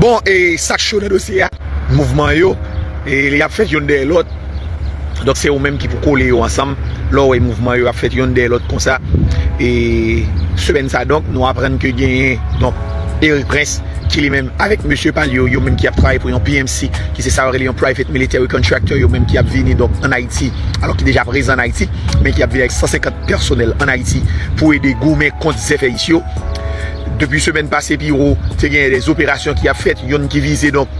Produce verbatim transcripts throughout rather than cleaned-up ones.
Bon, e sa k cho nan dosye a, mouvman yo, e y ap fèt youn dèyè lòt. Donk, se ou menm ki pou kole yo ansanm. Lè w wè mouvman yo ap fèt youn dèyè lòt konsa, e semèn sa, donk, nou aprann ke genyen, donk, Eric Prince, ki li menm avèk mesye pa l yo, yo menm ki ap travay pou yon P M C, ki se sa yo rele yon private military contractor, yo menm ki ap vini, donk, ann Ayiti, alò ki deja prezan ann Ayiti, men ki ap vini avèk san senkant pèsonèl ann Ayiti pou ede goumen kont zèfèyis yo. Depi semèn pase pi wo, te genyen de operasyon ki ap fèt, youn ki vize, donk,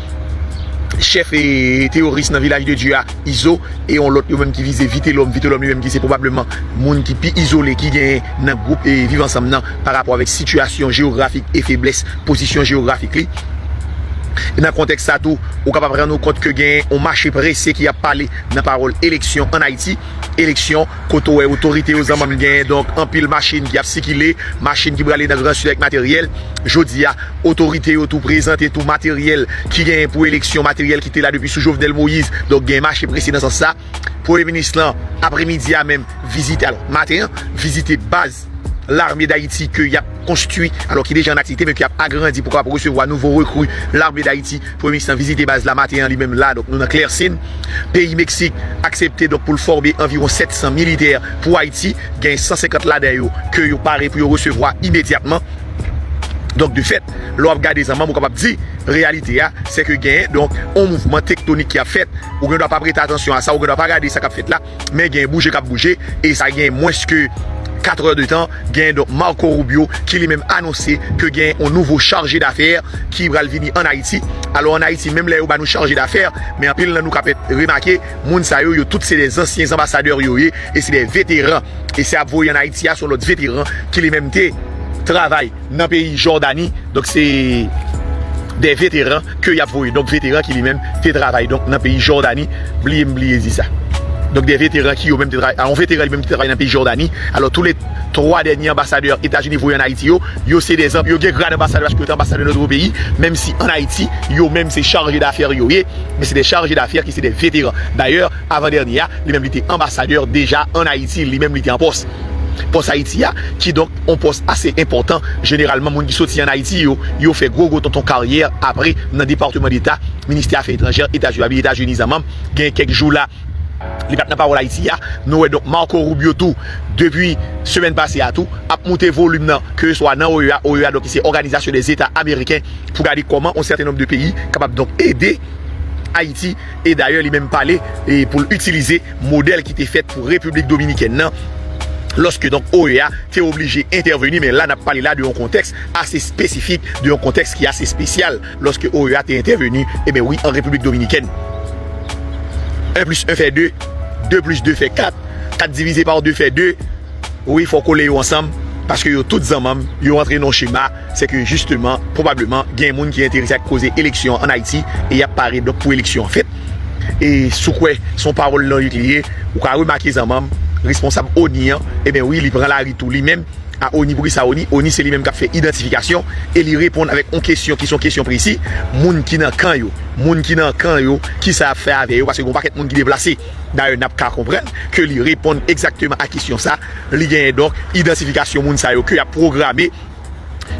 chèf e teworis nan Vilaj de Dye a, Izo, e yon lòt yo menm ki vize Vitelòm. Vitelòm li menm ki se pwobableman moun ki pi izole ki genyen nan gwoup e Viv Ansanm nan pa rapò avèk sitiyasyon jewografik e feblès pozisyon jewografik li. Nan kontèks sa tou, ou kapab rann ou kont ke genyen yon mache prese ki ap pale nan pawòl eleksyon ann Ayiti. Eleksyon kote w wè otorite yo zanmanm genyen, donk, anpil machin ki ap sikile, machin ki prale nan Gran Sid avèk materyèl. Jodi a, otorite yo tou prezante tou materyèl ki genyen pou eleksyon, materyèl ki te la depi sou Jovenel Moïse. Donk, gen mache prese nan sans sa. Premye minis lan, apremidi a menm, vizite, alò, maten an, vizite baz Lame Dayiti ke y ap konstwi, alò ki deja an aktivite, men ki ap agrandi pou kapab resevwa nouvo rekri Lame Dayiti. Premye minis lan vizite baz la maten an, li menm la, donk nou nan Klèsin. Peyi Meksik aksepte, donk, pou l fòme anviwon sèt san militè pou Ayiti. Gen san senkant ladan yo ke yo pare pou yo resevwa imedyatman. Donk, de fèt, lè w ap gade zanmanm, ou kapab di, reyalite a, se ke genyen, donk, yon mouvman tektonik ki ap fèt. Ou gen dwa pa prete atansyon a sa, ou gen dwa pa gade sa k ap fèt la, men gen bouje k ap bouje, e sa gen mwens ke kat è de tan, gen, donk, Marco Rubio ki li menm anonse ke gen yon nouvo chaje dafè ki pral vini ann Ayiti. Alò, ann Ayiti, menm lè yo ba nou chaje dafè, men anpil nan nou ka pèt remake, moun sa yo, yo tout se de zansyen anbasadè yo ye, e se de veteran. E se ap voye ann Ayiti a, se yon lòt veteran ki li menm te travay nan peyi Jòdani. Donk, se de veteran ke y ap voye. Donk, veteran ki li menm te travay, donk, nan peyi Jòdani. Bliye m bliye di sa. Donk, de veteran ki yo menm te travay, a, yon veteran li menm te travay nan peyi Jòdani. Alò, tou le twa dènye anbasadè Etazini voye ann Ayiti yo, yo se de zanp, yo gen grad anbasadè paske yo te anbasadè nan dòt peyi, menm si ann Ayiti, yo menm se chaje dafè yo ye, men se de chaje dafè ki se de veteran. Dayè, avan dènye a, li menm li te anbasadè deja ann Ayiti, li menm li te an pòs. Pòs Ayiti a, kidonk, yon pòs ase enpòtan. Jeneralman, moun ki soti ann Ayiti yo, yo fè gwo gwo tonton karyè apre nan Depatman Deta, Ministè Afè Etranjè, Etazini, Etazini zanmanm, gen kèk jou la, li pa t nan pawòl Ayiti a. Nou wè, donk, Marco Rubio tou, depi semèn pase a tou, ap moute volim nan, ke swa nan O E A, O E A, donk, se Òganizasyon dè Zeta Ameriken, pou gade kòman yon sèten nonb de peyi kapab, donk, ede Ayiti, e dayè, li menm pale, e pou l itilize modèl ki te fèt pou Repiblik Dominikèn nan, lòske, donk, O E A te oblije entèveni, men la, n ap pale la de yon kontèks ase espesifik, de yon kontèks ki ase espesyal, lòske O E A te entèveni, e ben wi, an Repiblik Dominikèn. En plis en fè de, de plis de fè kat, kat divize pa de fè de, wi, fò w kole yo ansanm, paske yo tout zanmanm, yo antre nan yon chema, se ke jisteman, pwobableman, gen moun ki enterese ak koze eleksyon an Ayiti, e y ap pare, donk, pou eleksyon an fèt. E si w kwè se yon pawòl lojik li ye, ou ka remake zanmanm, responsab ONI an, e ben wi, li pran lari tou li menm, a ONI. Poukisa ONI? ONI se li menm k ap fè idantifikasyon e li reponn avèk yon kesyon ki se yon kesyon presi. Moun ki nan kan yo, moun ki nan kan yo, kisa y ap fè avè yo? Paske gen yon pakèt moun ki deplase. Dayè, n ap ka konprann ke li reponn egzakteman a kesyon sa. Li genyen donk idantifikasyon moun sa yo ke y ap pwograme.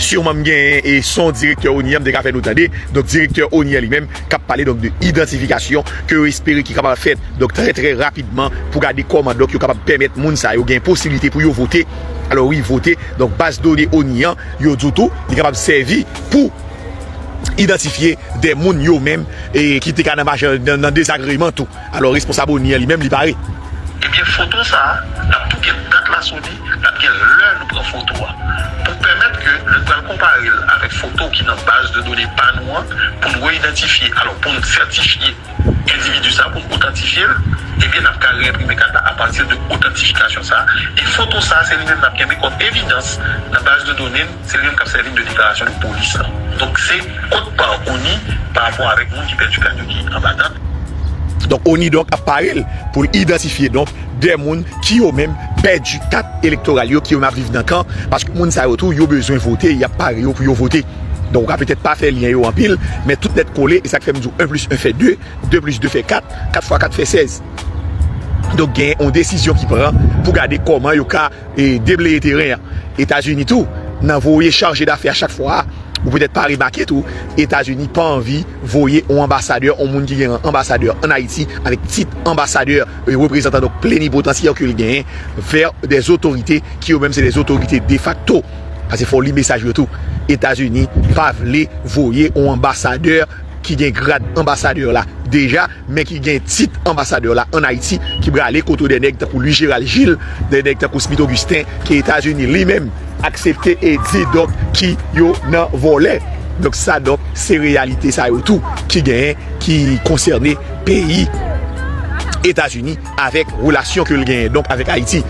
Siman m genyen e son direktè ONI an, m te ka fè nou tande. Donk, direktè ONI an li menm k ap pale donk de idantifikasyon ke yo espere ki kapab fèt, donk, trè, trè rapidman pou gade kòman, donk, yo kapab pèmèt moun sa yo gen posiblite pou yo vote. Alò, wi, vote. Donk, baz done ONI an, yo di w tou, li kapab sèvi pou idantifye de moun yo menm e ki te ka nan mache, nan, nan dezagreman tou. Alò, responsab ONI an li menm, li pare. Ebyen, foto sa a, n ap tou gen dat la sou li, n ap gen lè nou pran foto a. Pou pèmèt ke lè n pral konpare l avèk foto ki nan baz de done pa nou an, pou n reidantifye, alò, pou n sètifye endividi sa, pou n otantifye l, ebyen, n ap ka reyenprime kat la apati de otantifikasyon sa a. E foto sa a, se li menm n ap kenbe kòm evidans nan baz de done n, se li menm k ap sèvi n de deklarasyon de polis lan. Donk, se kot pa ONI pa rapò avèk moun ki pèdi kat yo ki anba dat. Donk, ONI, donk, ap pare l pou l idantifye, donk, de moun ki yo menm pèdi kat elektoral yo, ki yo menm ap viv nan kan, paske moun sa yo tou, yo bezwen vote, y ap pare yo pou yo vote. Donk, ou ka petèt pa fè lyen yo anpil, men tout nèt kole, e sa k fè m di w en plis en fè de, de plis de fè kat, kat fwa kat fè sèz. Donk, gen yon desizyon ki pran pou gade kòman yo ka e debleye teren an. Etazini tou, nan voye chaje dafè a chak fwa a, Ou petèt pa remake tou, Etazini pa anvi voye yon anbasadè, yon moun ki gen yon anbasadè ann Ayiti, avèk tit anbasadè, e reprezantan, donk plenipotansyè ke l genyen, vè dè otorite ki yo menm se dè otorite defakto. Paske fò w li mesaj yo tou. Etazini pa vle voye yon anbasadè ki gen grad anbasadè la deja, men ki gen tit anbasadè la ann Ayiti, ki prale kote dè nèg tankou Louis Gérald Gilles, dè nèg tankou Smith Augustin, ke Etazini li menm aksepte e di donk ki yo nan vòlè. Donk sa donk se reyalite sa yo tou ki genyen, ki konsène peyi Etazini avèk relasyon ke l genyen donk avèk Ayiti.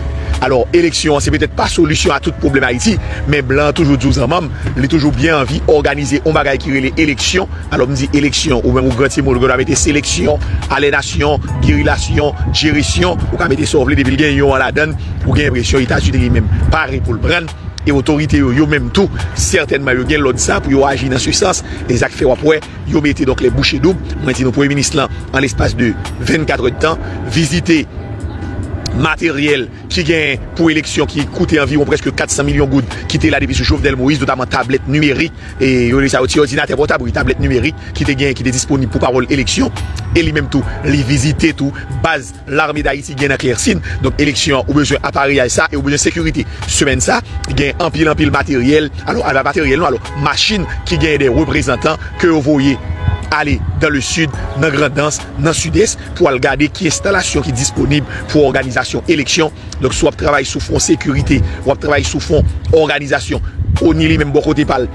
Alò, eleksyon an se petèt pa solisyon a tout pwoblèm Ayiti, men blan an toujou di w zanmanm, li toujou byen anvi òganize yon bagay ki rele eleksyon. Alò, m di eleksyon, ou menm ou gran timoun, ou gen dwa mete seleksyon, alènasyon, gerilasyon, jeresyon, ou ka mete sa w vle, depi l gen yon an ladan l, ou gen enpresyon Etazini li menm pare pou l pran l. E otorite yo, yo menm tou, sètènman, yo gen lòd sa pou yo aji nan se sans. E sa k fè w ap wè, yo mete donk lè bouche doub. Mwen di nou, premye minis lan, an lespas de vennkat èdtan, vizite materyèl ki gen pou eleksyon ki koute anviwon prèske kat san milyon goud, ki te la depi sou Jovenel Moïse, notaman tablèt nimerik, e yo rele sa yo ti òdinatè pòtab, wi, tablèt nimerik, ki te gen, ki te disponib pou pawòl eleksyon. E li menm tou, li vizite tou baz Lame d Ayiti gen nan Klèsin. Donk, eleksyon an, ou bezwen apareyaj sa e ou bezwen sekirite. Semèn sa, gen anpil, anpil materyèl. Alò, a, pa materyèl non, alò, machin ki gen de reprezantan ke yo voye ale dan le sid, nan Grandans, nan Sidès, pou al gade ki enstalasyon ki disponib pou òganizasyon eleksyon. Donk, si w ap travay sou fwon sekirite, w ap travay sou fwon òganizasyon, ONI li menm bò kote pa l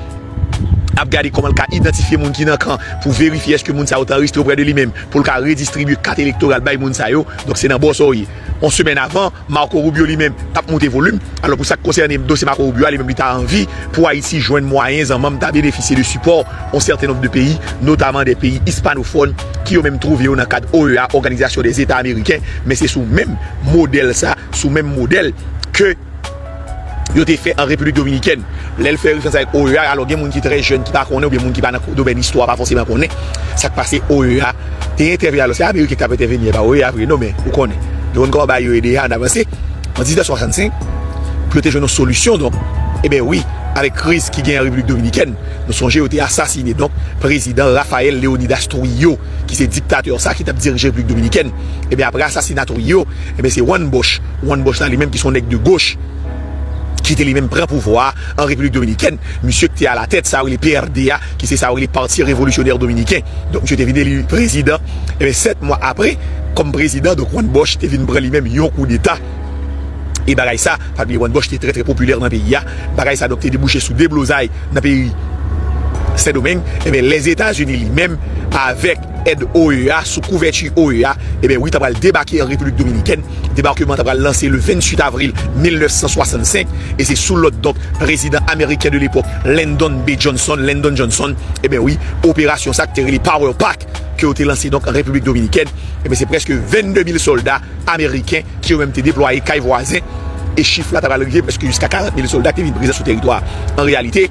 ap gade kòman l ka idantifye moun ki nan kan pou verifye èske moun sa yo t anrejistre oprè de li menm, pou l ka redistribye kat elektoral bay moun sa yo. Donk, se nan bò sa w ye. Yon semèn avan, Marco Rubio li menm t ap moute volim. Alò, pou sa k konsène dosye Marco Rubio a, li menm li ta anvi pou Ayiti jwenn mwayen zanmanm ta benefisye de sipò yon sèten nonb de peyi, notaman de peyi ispanofòn, ki yo menm twouve yo nan kad O E A, Òganizasyon dè Zeta Ameriken, men se sou menm modèl sa, sou menm modèl ke yo te fè an Repiblik Dominikèn. Lè l fè referans avèk O E A, alò gen moun ki trè jèn ki pa konnen, oubyen moun ki pa nan domèn istwa pa fòseman konnen sa k pase O E A te entèveni. Alò, se Ameriken ki t ap entèveni, e pa O E A vre, non, men ou konnen. Yo konn kòman bagay yo ye deja, ann avanse. An diznèf swasannsenk, pou yo te jwenn yon solisyon, donk, ebyen wi, avèk kriz ki gen an Repiblik Dominikèn, nou sonje yo te asasine, donk, prezidan Rafael Leonidas Trujillo, ki se diktatè sa ki t ap dirije Repiblik Dominikèn. Ebyen, apre asasina Trujillo, ebyen, se Juan Bosch, Juan Bosch la, li menm ki se yon nèg de goch, ki te li menm pran pouvwa a an Repiblik Dominikèn. Misye ki te alatèt sa yo rele P R D a, ki se sa yo rele Parti Revolisyonè Dominiken. Donk, misye te vin eli prezidan. Ebyen, sèt mwa apre, kòm prezidan, donk, Juan Bosch te vin pran li menm yon koudeta. E bagay sa, pa bliye Juan Bosch te trè, trè popilè nan peyi a. Bagay sa, donk, te debouche sou deblozay nan peyi Sendomeng. Ebyen, Lèzetazini li menm, avèk èd O E A, sou kouvèti O E A, ebyen, wi, ta pral debake an Repiblik Dominikèn. Debakman ta pral lanse le venntuit avril mil nèf san swasannsenk, e se sou lòd, donk, prezidan ameriken de lepòk, Lyndon B Johnson, Lyndon Johnson, ebyen, wi, operasyon sa ki te rele Power Pack, ke yo te lanse, donk, an Repiblik Dominikèn, ebyen, se prèske vennde mil sòlda ameriken ki yo menm te deplwaye kay vwazen, e chif la ta pral rive prèske jiska karant mil sòlda ki te vin prezan sou teritwa a. An reyalite,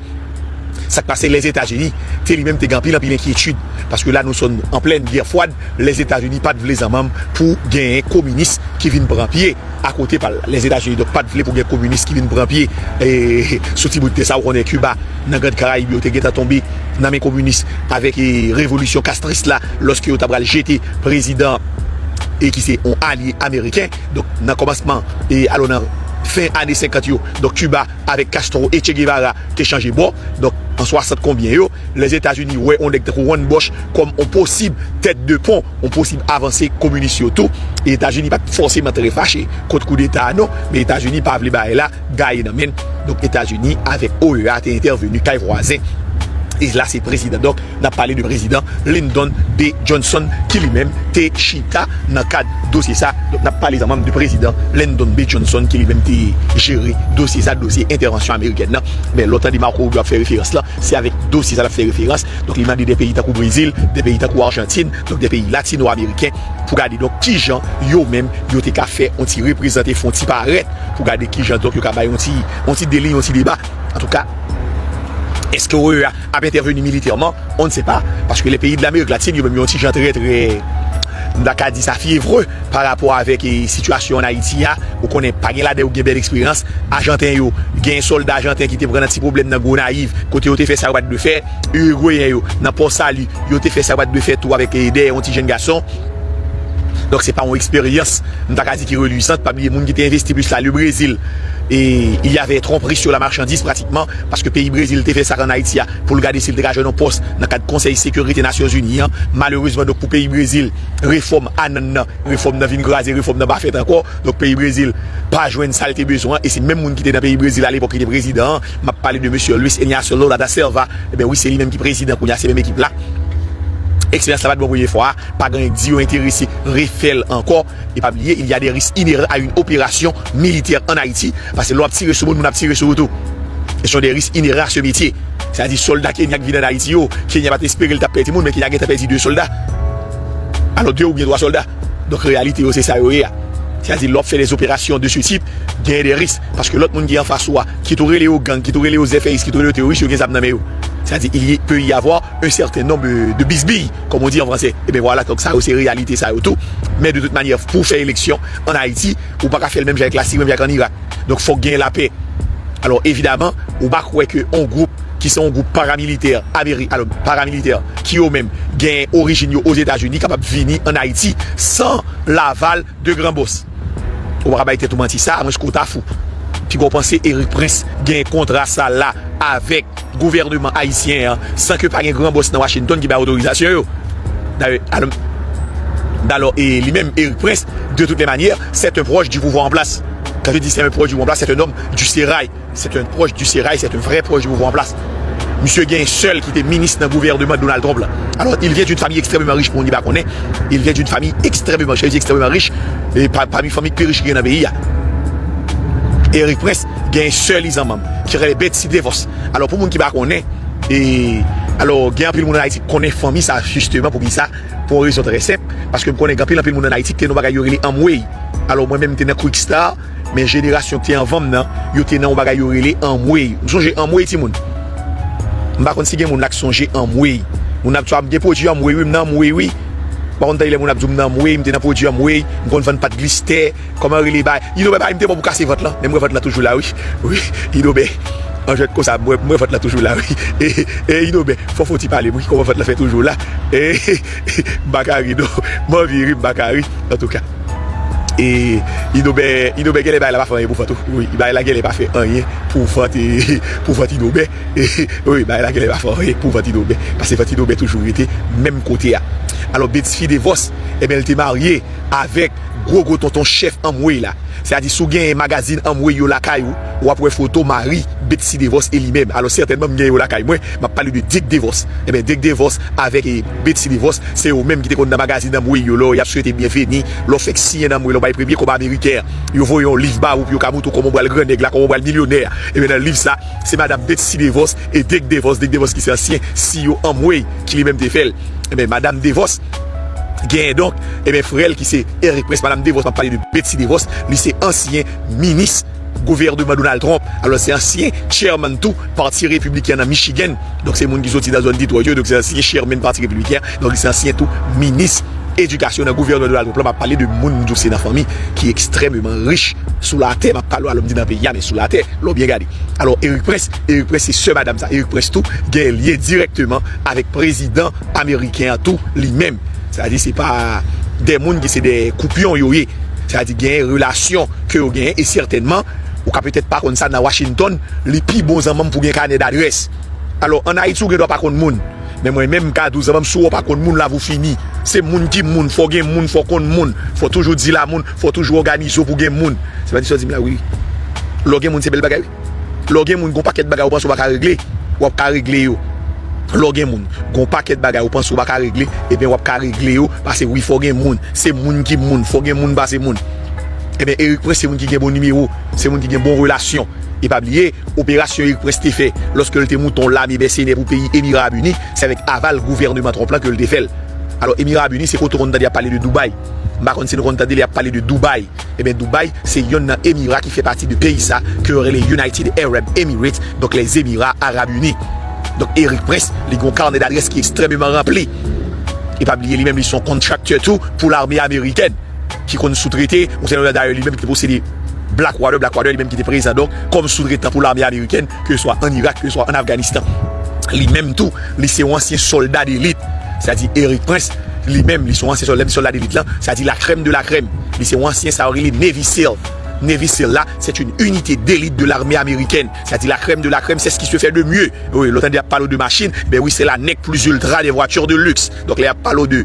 sa k pase, Lèzetazini te li menm te gen anpil, anpil enkyetid, paske la nou sòn an plèn gè fwad, Lèzetazini pa t vle zanmanm pou genyen kominis ki vin pran pye akote pa l. Lèzetazini, donk, pa t vle pou gen kominis ki vin pran pye, e, sou ti bout tè sa, ou konnen Kiba, nan Grand Karayib, yo te gentan tonbe nan men kominis avèk, e, revolisyon kastris la, lòske yo ta pral jete prezidan, e ki se yon alye ameriken. Donk, nan kòmansman, e alò nan fen ane senkant yo, donk, Kiba avèk Castro e Che Guevara te chanje bò. Donk, an swasant konbyen yo, Lèzetazini wè yon nèg tankou Juan Bosch kòm yon posib tèt de pon, yon posib avanse kominis yo tou. E Etazini pa t fòseman trè fache kont koudeta a non, men Etazini pa vle bagay la gaye nan men l. Donk, Etazini avèk O E A te entèveni kay vwazen. E la, se prezidan. Donk, n ap pale de prezidan Lyndon B Johnson, ki li menm te chita nan kad dosye sa. Donk, n ap pale zanmanm de prezidan Lyndon B Johnson, ki li menm te jere dosye sa, dosye entèvansyon amerikèn nan. Men lè w tande Marco Rubio ap fè referans lan, se avèk dosye sa l ap fè referans. Donk, li mande de peyi tankou Brezil, de peyi tankou Ajantin, donk de peyi latino-ameriken, pou gade, donk, kijan yo menm, yo te ka fè yon ti reprezante, fè yon ti parèt, pou gade kijan, donk, yo ka bay yon ti, yon ti delin, yon ti deba. Antouka, èske O E A ap entèveni militèman? On ne sait pas, paske lè peyi de Lamerik Latin, yo menm, yo yon ti jan trè, trè, M ta ka di sa fyevre pa rapò avèk, e, sitiyasyon ann Ayiti a. Ou konnen, pa gen ladan yo ki gen bèl eksperyans. Ajanten yo, gen sòlda ajanten ki te pran nan ti pwoblèm nan Gonayiv, kote yo te fè sa yo pa t dwe fè. Irigweyen yo, nan Pò Sali, yo te fè sa yo pa t dwe fè tou avèk, e, dèyè yon ti jèn gason. Donk, se pa yon eksperyans, m ta ka di, ki relwisant. Pa bliye, moun ki te envesti plis la, le Brezil, e, il y avait tromperie sur la marchandise, pratikman, paske peyi Brezil te fè sa ann Ayiti a, pou l gade si l te ka jwenn yon pòs nan kad Konsèy Sekirite Nasyonzini an. Malerezman, donk, pou peyi Brezil, refòm Annan nan, refòm nan vin kraze, refòm nan pa fèt ankò. Donk, peyi Brezil pa jwenn sa l te bezwen an, e se menm moun ki te nan peyi Brezil alepòk ki te prezidan an, m ap pale de mesye Luis Ignacio Lula da Silva. Ebyen wi, se li menm ki prezidan kounye a, se menm ekip la. Eksperyans la pa t bon premye fwa a, pa gen anyen k di yo enterese refè l ankò. E pa bliye, il y a des risques inhérents à une opération militaire en Haïti, paske lè w ap tire sou moun, moun ap tire sou ou tou. E se yon de risk inheran a se metye. Sètadi, sòlda Kenya k vin ann Ayiti yo, Kenya pa t espere l t ap pèdi moun, men Kenya gentan pèdi de sòlda. Alò, de oubyen twa sòlda. Donk, reyalite yo, se sa yo ye a. Sètadi, lè w ap fè des opérations de ce type, genyen de risk. Paske lòt moun ki anfas ou a, kit ou rele yo gang, kit ou rele yo zèfèyis, kit ou rele yo teworis, yo gen zam nan men yo. Sètadi, il y- peut y avoir un certain nombre de bisbilles, comme on dit en français. Ebyen, vwala, donk, sa yo, se reyalite sa yo tou. Men de tout manyè, pou fè eleksyon ann Ayiti, ou pa ka fè l menm jan ak Lasiri, menm jan ak ann Irak. Donk, fòk gen lapè. Alò, evidaman, ou pa kwè ke yon gwoup ki se yon gwoup paramilitè Ameri-, alò, paramilitè ki yo menm gen orijin yo Ozetazini kapab vini ann Ayiti san laval de gran bòs. Ou pa ka bay tèt ou manti sa, amwens ke w ta fou. Piga w panse Erik Prince gen kontra sa la avèk gouvènman ayisyen an san ke pa gen gran bòs nan Washington ki bay otorizasyon yo. Dayè, alò, alò, e li menm, Erik Prince, de toutes les manières, c'est un proche du pouvoir en place. Quand je dis c'est un proche du pouvoir en place, c'est un homme du sérail. C'est un proche du sérail, c'est un vrai proche du pouvoir en place. Misye gen sè l ki te minis nan gouvènman Donald Trump la. Alors, il vient d'une famille extrêmement riche, pou moun ki pa konnen. Il vient d'une famille extrêmement, je dis extrêmement riche, e pa, pami fanmi ki pi rich ki gen nan peyi a. Erik Prince gen sè li zanmanm, ki rele Betsy DeVos. Alò, pou moun ki pa konnen, e, alò, gen anpil moun ann Ayiti ki konnen fanmi sa, jisteman, poukisa? Pou yon rezon trè senp, paske m konnen gen anpil, anpil moun ann Ayiti ki te nan yon bagay yo rele Amway. Alò, mwen menm, m te nan Quick Start, men jenerasyon ki te anvan m nan, yo te nan yon bagay yo rele Amway. Ou sonje Amway, timoun? M pa konn si gen moun la ki sonje Amway. Moun ap di, "A, m gen pwodui Amway, wi, m nan Amway, wi." M pa konn tande lè moun ap di, "M nan Amway, m te nan pwodui Amway, m konn vann pat glistè." Kòman rele bay? Inobè bay, m te bon pou kase vant lan. Men m wè vant lan toujou la, wi. Wi, Inobè. An jwèt konsa, m wè, m wè vant lan toujou la, wi. E, e, Inobè, fò fò ti pale, wi, kòman vant lan fè toujou la. E, m pa ka ri, non. M anvi ri, m pa ka ri. Antouka. E, Inobè, Inobè, genlè bay la pa fè anyen pou vant, wi. Bay la genlè pa fè anyen pou vant, e, pou vant Inobè. E, wi, bay la genlè pa fè anyen pou vant Inobè. Paske vant Inobè toujou rete menm kote a. Alò, Betsy DeVos, ebyen, l te marye avèk gwo gwo tonton chèf Amway la. Sètadi, si w gen magazin Amway yo lakay ou, w ap wè foto mari Betsy DeVos e li menm. Alò, sètènman, m gen yo lakay mwen. M ap pale de Dick DeVos. Ebyen, Dick DeVos avèk, e, Betsy DeVos, se yo menm ki te konn nan magazin Amway yo. Lè y ap swete byenveni, lè w fèk siyen nan Amway, lè w bay premye kòb ameriken an, yo voye yon liv ba ou pou yo ka montre w kòman w pral grannèg la, kòman w pral milyonè. Ebyen, nan liv sa, se madanm Betsy DeVos e Dick DeVos, Dick DeVos ki se ansyen C E O Amway, ki li menm te fè l. Ebyen, madanm DeVos, genyen donk, ebyen, frè l ki se Erik Prince, madanm DeVos, m ap pale de Betsy DeVos, li se ansyen minis gouvènman Donald Trump. Alò, se ansyen chairman tou Pati Repibliken nan Michigan. Donk, se moun ki soti nan zòn Detroit yo, donk se ansyen chairman Pati Repibliken. Donk, li se ansyen tou minis edikasyon nan gouvènman Donald Trump la. M ap pale de moun, m di w, se nan fanmi ki ekstrèmeman rich sou latè. M ap pale w, alò, m di nan peyi a, men sou latè, lè w byen gade. Alò, Erik Prince, Erik Prince se sè madanm sa. Erik Prince tou gen lye dirèkteman avèk prezidan ameriken an tou li menm. Sètadi, se pa de moun ki se de koupyon yo ye. Sètadi, gen relasyon ke yo genyen, e sètènman, ou ka petèt pa konn sa, nan Washington, li pi bon zanmanm pou gen kanè dadrès. Alò, ann Ayiti, ou gen dwa pa konn moun. Men mwen menm, m ka di w, zanmanm, si w pa konn moun, lavi w fini. Se moun ki moun, fò gen moun, fò konn moun. Fò toujou di la moun, fò toujou òganize w pou gen moun. Se pa di sa w di m la, wi. Lè w gen moun, se bèl bagay, wi. Lè w gen moun, gon pakèt bagay ou panse ou pa ka regle, w ap ka regle yo. Lè w gen moun, gon pakèt bagay ou panse ou pa ka regle, ebyen w ap ka regle yo, paske wi, fò gen moun, se moun ki moun, fò gen moun pase moun. Ebyen, Erik Prince se moun ki gen bon nimewo, se moun ki gen bon relasyon. E pa bliye, operasyon Erik Prince te fè, lòske l te moute yon lame mèsenè pou peyi Emira Arab Ini, se avèk aval gouvènman Trump lan ke l te fè l. Alò, Emira Arab Ini, se kote w konn tande y ap pale de Dubai. M pa konn si nou konn tande lè y ap pale de Dubai. Ebyen, Dubai, se yonn nan emira ki fè pati de peyi sa, ke yo rele United Arab Emirates, donk les Émirats Arabes Unis. Donk, Erik Prince, li gen yon kanè dadrès ki ekstrèmeman ranpli. E pa bliye, li menm, li se yon contractor tou pou lame amerikèn ki konn soutrete. Yon sèl dayè, li menm ki te posede Blackwater, Blackwater li menm ki te prezan donk kòm soutretan pou lame amerikèn, ke swa an Irak, ke swa an Afganistan. Li menm tou, li se yon ansyen sòlda delit. Sètadi Eric Prince, li menm, li se yon ansyen sòlda, sòlda delit lan, sètadi la crème de la crème. Li se yon ansyen, sa yo rele Navy SEAL. Navy SEAL la, c'est une unité d'élite de l'armée américaine. Sètadi la crème de la crème, c'est ce qui se fait de mieux. Wi, lè w tande y ap pale w de machin, ben wi, c'est la nec plus ultra des voitures de luxe. Donk lè y ap pale w de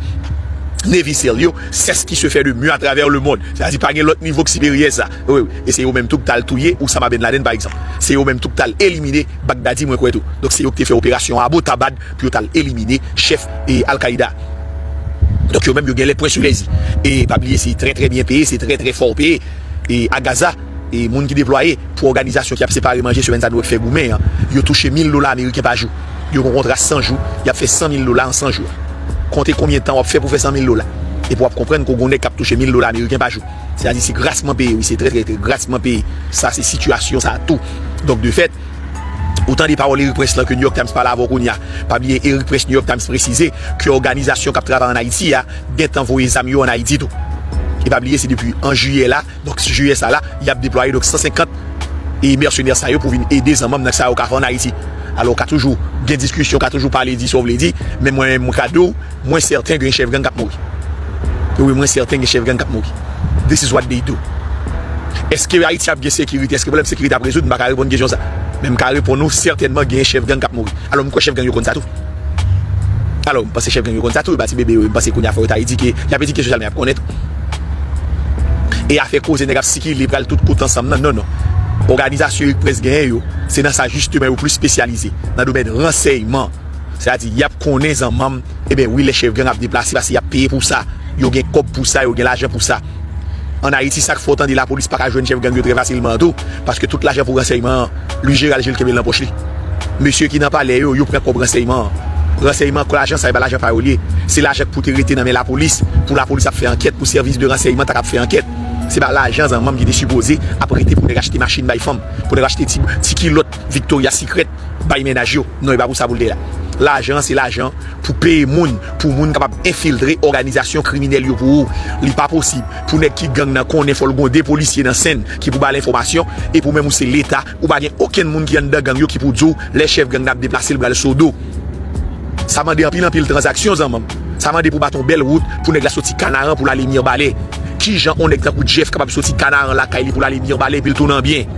Navy SEAL yo, c'est ce qui se fait de mieux à travers le monde. Sètadi pa gen lòt nivo k siperyè sa. Wi, wi. E se yo menm tou k t al touye Osama Ben Laden, pa egzanp. Se yo menm tou k t al elimine Baghdadi, mwen kwè tou. Donk se yo k te fè operasyon Abbottabad pou yo t al elimine chèf e Al-Qaïda. Donk yo menm yo gen les points sur les i. E pa bliye, se trè trè byen peye, se trè trè fò peye. E a Gaza, e moun ki deplwaye pou òganizasyon ki ap separe manje semèn sa nou wè k fè goumen an, yo touche mil dola ameriken pa jou. Yo gen yon kontra san jou, y ap fè san mil dola an san jou. Konte konbyen tan w ap fè pou fè san mil dola. Epi w ap konprann ke w gen yon nèg k ap touche mil dola ameriken pa jou. Sètadi se grasman peye, wi, se trè, trè, trè grasman peye. Sa se sitiyasyon sa tou. Donk de fèt, ou tande pawòl Eric Prince lan ke New York Times pale avè w kounye a. Pa bliye Eric Prince, New York Times presize ke òganizasyon k ap travay ann Ayiti a gentan voye zam yo ann Ayiti tou. E pa bliye se depi an jiyè la, donk jiyè sa la, y ap deplwaye donk san senkant e mèsenè sa yo pou vin ede zanmanm nan sa yo ka fè ann Ayiti. Alò, w ka toujou gen diskisyon, w ka toujou pale, di sa w vle di, men mwen, mwen ka di w, mwen sèten gen chèf gang k ap mouri. Wi, mwen sèten gen chèf gang k ap mouri. This is what they do. Èske Ayiti ap gen sekirite? Èske pwoblèm sekirite ap rezoud? M pa ka reponn kesyon sa. Men m ka reponn ou, sètènman gen chèf gang k ap mouri. Alò, m kwè chèf gang yo konn sa tou. Alò, m panse chèf gang yo konn sa tou, yo pa ti bebe yo, m panse kounye a fò yo ta edike, y ap edike sosyalman, y ap konnen tou. E afè koze nèg ap sikile, pral tout kote ansanm nan, non, non. Òganizasyon Eric Prince genyen yo, se nan sa jisteman yo plis espesyalize, nan domèn ransèyman. Sètadi, y ap konnen zanmanm, ebyen wi, lè chèf gang ap deplase, paske y ap peye pou sa. Yo gen kòb pou sa, yo gen lajan pou sa. Ann Ayiti, sa k fè w tande lapolis pa ka jwenn chèf gang yo trè fasilman an tou, paske tout lajan pou ransèyman an, Louis Gérald Gilles kenbe l nan pòch li. Mesye ki nan palè yo, yo pran kòb ransèyman an. Ransèyman, lajan sa, e pa lajan pa yo l ye. Se lajan k pou te rete nan men lapolis, pou lapolis ap fè ankèt, pou sèvis de ransèyman ta kab fè ankèt. Se pa lajan zanmanm ki te sipoze ap rete pou nèg achte machin bay fanm, pou nèg achte ti, ti kilòt Victoria's Secret bay mennaj yo. Non, e pa pou sa pou l te la. Lajan an, se lajan pou peye moun, pou moun kapab enfiltre òganizasyon kriminèl yo pou ou. Li pa posib pou nèg ki gang nan konnen fò l gon de polisye nan sèn ki pou ba l enfòmasyon, epi ou menm ou se Leta, ou pa gen okenn moun ki anndan gang yo ki pou di w lè chèf gang nan ap deplase l pral Sodo. Sa mande anpil, anpil tranzaksyon, zanmanm. Sa mande pou bat yon bèl wout pou nèg la soti Kanaran pou l ale Mibalè. Kijan yon nèg tankou Jeff kapab soti Kanaran lakay li pou l ale Mibalè epi l tounen an byen?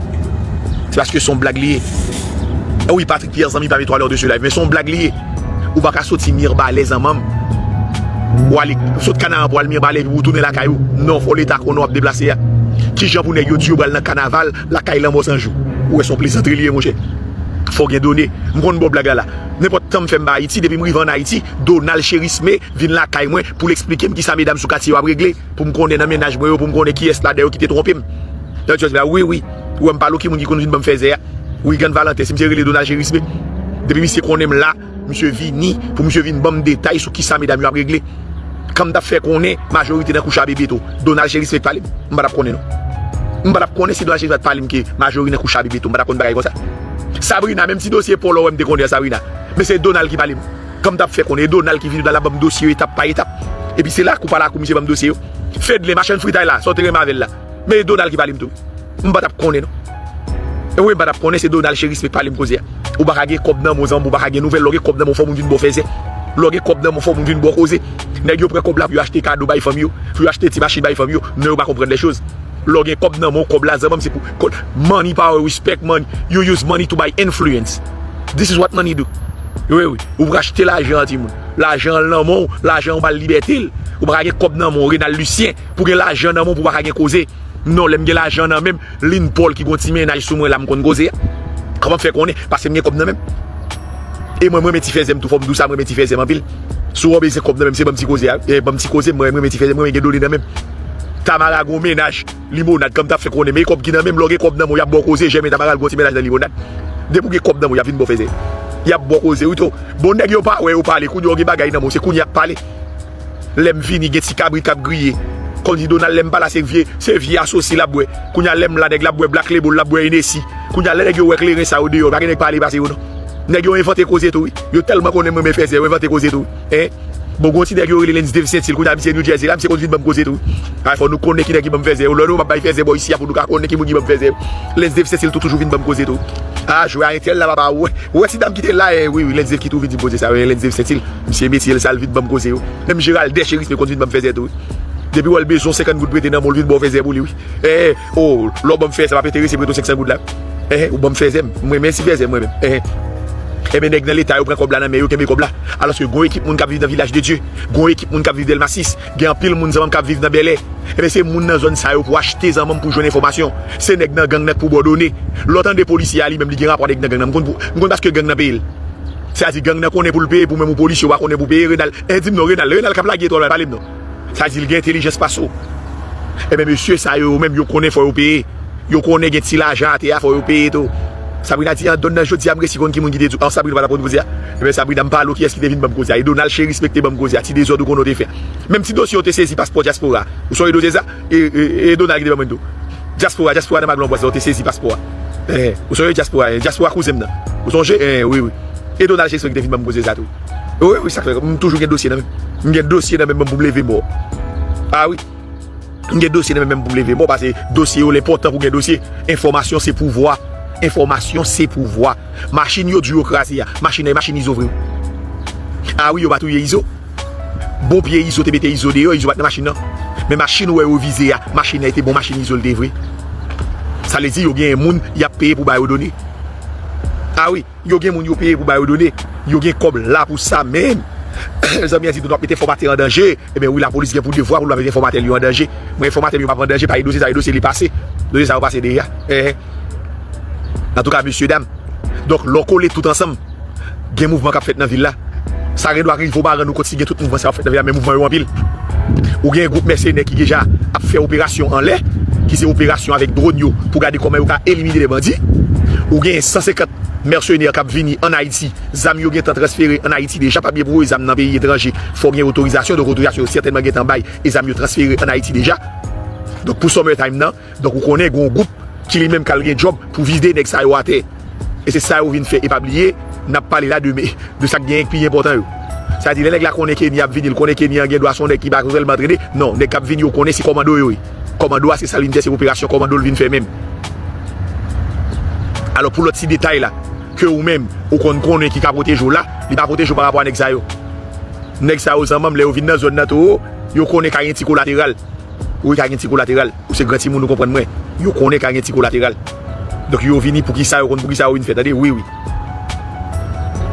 Se paske se yon blag li ye. E wi, Patrick Pierre, zanmi pa m, etwal de ce live, men se yon blag li ye. Ou pa ka soti Mibalè, zanmanm, ou ale, sot Kanaran pou al Mibalè epi pou tounen lakay ou. Non, fò Leta konnen w ap deplase a. Kijan pou nèg yo di yo pral nan kanaval lakay Lanmò San Jou? Ou wè se yon plezantri li ye, monchè. Fò w gen done. M konn ba w blag la la. Nenpòt tan m fè m ba Ayiti, depi m rive ann Ayiti, Donald Cherisme vin lakay mwen pou l eksplike m kisa medam sou katye yo ap regle, pou m konnen nan mennaj mwen yo, pou m konnen kiyès ladan yo ki te twonpe m. Donald Cherisme, wi, wi. Ou wè m pale w, ki moun ki konn vin ban m fèzè a? Wigan Valentin, si misye rele Donald Cherisme. Depi misye konnen m la, misye vini pou misye vin ban m detay sou kisa medam yo ap regle. Kan m t ap fè konnen majorite nan kouch a bebe tou, Donald Cherisme k pale m, m pa t ap konnen non. M pa t ap konnen si Donald Cherisme pa t pale m ke majori nan kouch a bebe tou, m pa t ap konn bagay konsa. Sabrina, menm ti dosye polo wè m te konnen an, Sabrina. Men se Donald ki pale m. Kan m t ap fè konnen, e Donald ki vini, Donald ap ban m dosye yo etap pa etap. Epi se lakou pa lakou misye ban m dosye yo. Fedlen, machann fritay la, sa w te renmen avè l la. Men e Donald ki pale m tou. M pa t ap konnen non. E wi, m pa t ap konnen, se Donald Cherisme k pale m koze a. Ou pa ka gen kòb nan men w, zanmi, ou pa ka gen nouvèl. Lè w gen kòb nan men w, fò moun vin ba w fèzè. Lè w gen kòb nan men w, fò moun vin ba w koze. Nèg yo pran kòb la pou yo achte kado bay fanmi yo, pou yo achte ti machin bay fanmi yo. Non, yo pa konprann lèchoz. Lè w gen kòb nan men w, kòb la, zanmi, se pou, money power respect, money. You use money to buy influence. This is what money do. Wi, wi. Ou pou achte lajan an, timoun. Lajan an nan men w, lajan an ou ba l libète l. Ou pa ka gen kòb nan men w, Renald Lucien, pou gen lajan nan men w, pou w pa ka gen koze. Non, lè m gen lajan nan men m, Lynn Paul ki gon ti mennaj sou mwen la, m konn koze a. Kòman m fè konnen? Paske m gen kòb nan men m. E mwen, m renmen ti fèzè m tou, fò m di w sa, m renmen ti fèzè m anpil. Si w bezwen kòb nan men m, se ban m ti koze a. E ban m ti koze, mwen, m renmen ti fèzè, m renmen gen done nan men m. Tamara gon mennaj, Limonad, kan m t ap fè konnen, men e kòb ki nan men m, lè w gen kòb nan men w, y ap ba w koze, Jèmen Tamara l gon ti mennaj nan Limonad. Depi w gen kòb nan men w, y ap vin ba w fèzè. Y ap ba w koze, wi tou. Bon, nèg yo pa wè, yo pale, kounye a w gen bagay nan men w, se kounye a y ap pale. Lè m vini, gen ti kabrit k ap griye. Kòmsi Donald, lè m pa la, se vye, se vye asosi l ap bwè. Kounye a, lè m la, nèg la ap bwè Black Label, l ap bwè Hennessy. Kounye a, lè nèg yo wè kleren sa yo deyò, pa gen nèg pale pase yo non. Nèg yo envante koze tou, wi. Yo tèlman konnen m renmen fèzè, yo envante koze tou, wi. Hein? Bon, gon ti nèg yo rele Lens Dave Sentil, kounye a misye New Jersey la, misye konn vin ban m koze tou. A, fò nou konnen ki nèg ki ban m fèzè yo. Lè nou p ap bay fèzè bò isi a pou nou ka konnen ki moun ki ban m fèzè yo. Lens Dave Sentil tou toujou vin ban m koze tou. A, jwe a entèl la, papa, ou wè, ou wè ti dam ki te la, eh, wi, wi, Lens Dave ki tou vin di m koze sa, wi, Lens Dave Sentil. Misye metye l sa, l vit ban m koze yo. Menm Gerald Descheriz, men konn vin ban m fèzè tou, wi. Depi w wè l bezwen senkant goud prete nan men w, l vin ba w fèzè pou li, wi. Eh, oh, lè w ban m fèzè, m ap enterese prete w senk san goud la. Eh, ou ban m fèzè m. Mwen, men si fèzè m, mwen menm. Eh. Enben, nèg nan leta yo pran kòb la nan men yo, kenbe kòb la. Alòske gon ekip moun k ap viv nan Vilaj de Dye, gon ekip moun k ap viv Dèlma sis, gen anpil moun zanmanm k ap viv nan Bèlè. Enben, se moun nan zòn sa yo pou achte zanmanm pou jwenn enfòmasyon. Se nèg nan gang nan k pou bòdone. Lè w tande polisye a li menm, li gen rapò nèg nan gang nan. M konn pou, m konn paske gang nan peye l. Sètadi gang nan konnen pou l peye, pou menm ou polisye, ou pa konnen pou peye. Renal, eh, di m non, Renal, Renal k ap lage etwal la, pale m non. Sa di l gen entèlijans pase w. Enben, mesye sa yo, yo menm, yo konnen fò yo peye. Yo konnen gen ti lajan atè a, fò yo peye tou. Sabrina di, an, Don nan jodi a, m resi konn ki moun ki te di w, an, Sabrina pa t ap konn koze a. Enben, Sabrina, m pale w kiyès ki te vin ban m koze a. E Donald Cheris ki te ban m koze a. Ti dezòd ou konnen w te fè. Menm ti dosye w te sezi paspò dyaspora. Ou sonje dosye sa? E, e, e Donald ki te ban mwen tou. Dyaspora, dyaspora nan Maglon Bwaz la, w te sezi paspò a. Eh, ou sonje dyaspora, eh, dyaspora kouzen m nan. Ou sonje? Eh, wi, wi. E Donald Cheris ki te vin ban m koze sa tou. Wi, wi, sa fè, m toujou gen dosye nan men m. M gen dosye nan men m pou m leve mò. A wi. M gen dosye nan men m pou m leve mò, paske dosye yo enpòtan pou gen dosye. Enfòmasyon se pouvwa. Enfòmasyon se pouvwa. Machin yo di yo kraze a. Machin nan e machin Izo vre wi. A wi, yo pa touye Izo. Bon pye Izo te mete Izo deyò, Izo pa t nan machin nan. Men machin ou wè yo vize a, machin nan e te bon machin Izo l te vre. Sa vle di yo genyen moun y ap peye pou ba yo done. A wi, yo gen moun yo peye pou ba yo done. Yo gen kòb la pou sa menm. Zanmi an di nou ap mete enfòmatè an danje. Ebyen wi, lapolis gen pou devwa pou l pa mete enfòmatè l yo an danje. Mwen enfòmatè m yo p ap an danje, pa gen dosye sa, gen dosye li pase. Dosye sa yo pase deja. Ehe. Antouka, mesye dam. Donk, lè w kole tout ansanm, gen mouvman k ap fèt nan vil la. Sa gen dwa rive w pa rann ou kont si gen tout mouvman sa yo ap fèt nan vil la, men mouvman yo anpil. Ou gen gwoup mèsenè ki deja ap fè operasyon anlè, ki se operasyon avèk dwòn yo pou gade kòman yo ka elimine de bandi. Ou gen san senkant mèsenè k ap vini ann Ayiti. Zam yo gentan transfere ann Ayiti deja. Pa bliye pou voye zam nan peyi etranje, fò gen otorizasyon. Donk, otorizasyon yo sètènman gentan bay e zam yo transfere ann Ayiti deja. Donk, pou summer time nan, donk, ou konnen gen yon gwoup ki li menm k al gen djòb pou vide nèg sa yo atè. E se sa yo vin fè. E pa bliye, n ap pale la de, de sa k genyen k pi enpòtan yo. Sa di, lè nèg la konnen Kenny ap vini, l konnen Kenny an gen dwa se yon nèg ki pa reyèlman antrene. Non, nèg k ap vini yo konnen se kòmando yo ye. Kòmando a se sa l vin fè, se operasyon kòmando l vin fè menm. Alò, pou lòt ti detay la, ke ou menm, ou konn konnen ki ka pwoteje w la, li pa pwoteje w pa rapò a nèg sa yo. Nèg sa yo, zanmanm, lè yo vin nan zòn nan tou, yo konnen ka gen ti kolateral. Wi, ka gen ti kolateral. Ou se gran timoun, ou konprann mwen. Yo konnen ka gen ti kolateral. Donk, yo vini pou kisa, yo konn pou kisa yo vin fè, tande? Wi, wi.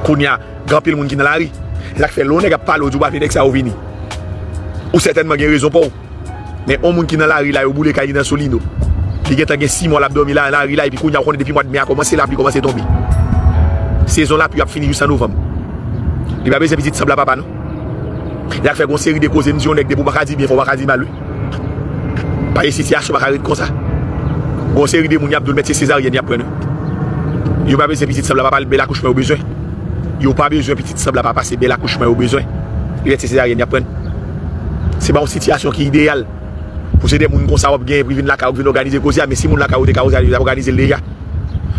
Kounye a, gen anpil moun ki nan lari. Se sa k fè, lè yon nèg ap pale, ou di w pa vle nèg sa yo vini. Ou sètènman gen rezon pa w. Men yon moun ki nan lari la, yo boule kay li nan Solino. Li gentan gen sis mwa l ap dòmi la, nan lari la, epi kounye a, ou konnen depi mwa de me a kòmanse, lapli kòmanse tonbe. Sezon lapli ap fini jis an novanm. Li pa bezwen pitit sanble a papa, non. Sa k fè gon seri de koze, m di yon nèg, depi w pa ka di byen, fò w pa ka di mal, wi. Paske sitiyasyon pa ka ret konsa. Gon seri de moun, y ap di w, mèt se sezaryèn y ap pran, wi. Yo pa bezwen pitit sanble a papa, bèl akouchman yo bezwen. Yo pa bezwen pitit sanble a papa, se bèl akouchman yo bezwen. Yo mèt se sezaryèn y ap pran. Se pa yon sitiyasyon ki ideyal. Pou se de moun konsa w ap genyen pou vin lakay ou, vin òganize koze a, men si moun lakay ou te ka òganize, yo t ap òganize l deja.